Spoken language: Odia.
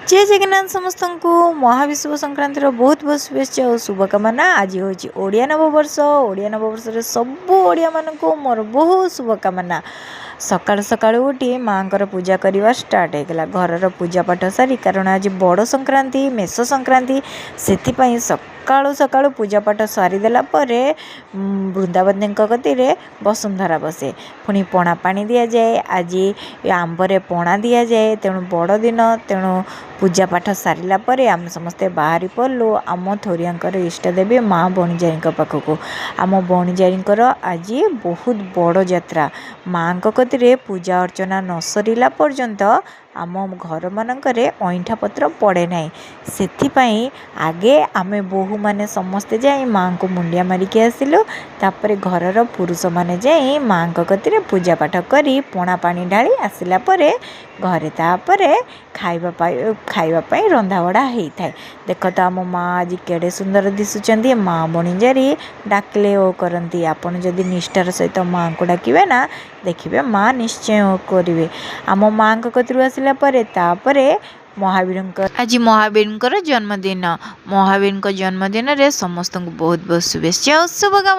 ଜୟ ଜଗନ୍ନାଥ। ସମସ୍ତଙ୍କୁ ମହାବିଷୁବ ସଂକ୍ରାନ୍ତିର ବହୁତ ବହୁତ ଶୁଭେଚ୍ଛା ଓ ଶୁଭକାମନା। ଆଜି ହେଉଛି ଓଡ଼ିଆ ନବବର୍ଷ। ଓଡ଼ିଆ ନବବର୍ଷରେ ସବୁ ଓଡ଼ିଆମାନଙ୍କୁ ମୋର ବହୁତ ଶୁଭକାମନା। ସକାଳୁ ସକାଳୁ ଉଠି ମାଆଙ୍କର ପୂଜା କରିବା ଷ୍ଟାର୍ଟ ହେଇଗଲା। ଘରର ପୂଜା ପାଠ ସାରି, କାରଣ ଆଜି ବଡ଼ ସଂକ୍ରାନ୍ତି, ମେଷ ସଂକ୍ରାନ୍ତି, ସେଥିପାଇଁ ସକାଳୁ ସକାଳୁ ପୂଜା ପାଠ ସାରିଦେଲା ପରେ ବୃନ୍ଦାବତୀଙ୍କ କତିରେ ବସୁନ୍ଧରା ବସେ। ପୁଣି ପଣା ପାଣି ଦିଆଯାଏ। ଆଜି ଆମ୍ବରେ ପଣା ଦିଆଯାଏ, ତେଣୁ ବଡ଼ ଦିନ। ତେଣୁ ପୂଜା ପାଠ ସାରିଲା ପରେ ଆମେ ସମସ୍ତେ ବାହାରି ପଡ଼ିଲୁ ଆମ ଥୋରିଆଙ୍କର ଇଷ୍ଟ ଦେବୀ ମା ବଣିଜାରୀଙ୍କ ପାଖକୁ। ଆମ ବଣିଜାରୀଙ୍କର ଆଜି ବହୁତ ବଡ଼ ଯାତ୍ରା। ମାଆଙ୍କ କତିରେ ପୂଜା ଅର୍ଚ୍ଚନା ନ ସରିଲା ପର୍ଯ୍ୟନ୍ତ ଆମ ଘରମାନଙ୍କରେ ଅଇଁଠା ପତ୍ର ପଡ଼େ ନାହିଁ। ସେଥିପାଇଁ ଆଗେ ଆମେ ବୋହୂମାନେ ସମସ୍ତେ ଯାଇ ମାଆଙ୍କୁ ମୁଣ୍ଡିଆ ମାରିକି ଆସିଲୁ। ତାପରେ ଘରର ପୁରୁଷମାନେ ଯାଇ ମାଆଙ୍କ କତିରେ ପୂଜା ପାଠ କରି, ପଣା ପାଣି ଢାଳି ଆସିଲା ପରେ ଘରେ ତାପରେ ଖାଇବା ପାଇଁ ରନ୍ଧାବଢ଼ା ହେଇଥାଏ। ଦେଖ ତ, ଆମ ମା ଆଜି କେଡ଼େ ସୁନ୍ଦର ଦିଶୁଛନ୍ତି। ମା ବଣିଜାରୀ ଡାକିଲେ ଓ କରନ୍ତି। ଆପଣ ଯଦି ନିଷ୍ଠାର ସହିତ ମାଆଙ୍କୁ ଡାକିବେ ନା, ଦେଖିବେ ମା ନିଶ୍ଚୟ ଓ କରିବେ। ଆମ ମାଆଙ୍କ କତିରୁ ଆସିଲା ପରେ ତାପରେ ମହାବୀରଙ୍କ, ଆଜି ମହାବୀରଙ୍କର ଜନ୍ମଦିନ। ମହାବୀରଙ୍କ ଜନ୍ମଦିନରେ ସମସ୍ତଙ୍କୁ ବହୁତ ବହୁତ ଶୁଭେଚ୍ଛା ଓ ଶୁଭକାମନା।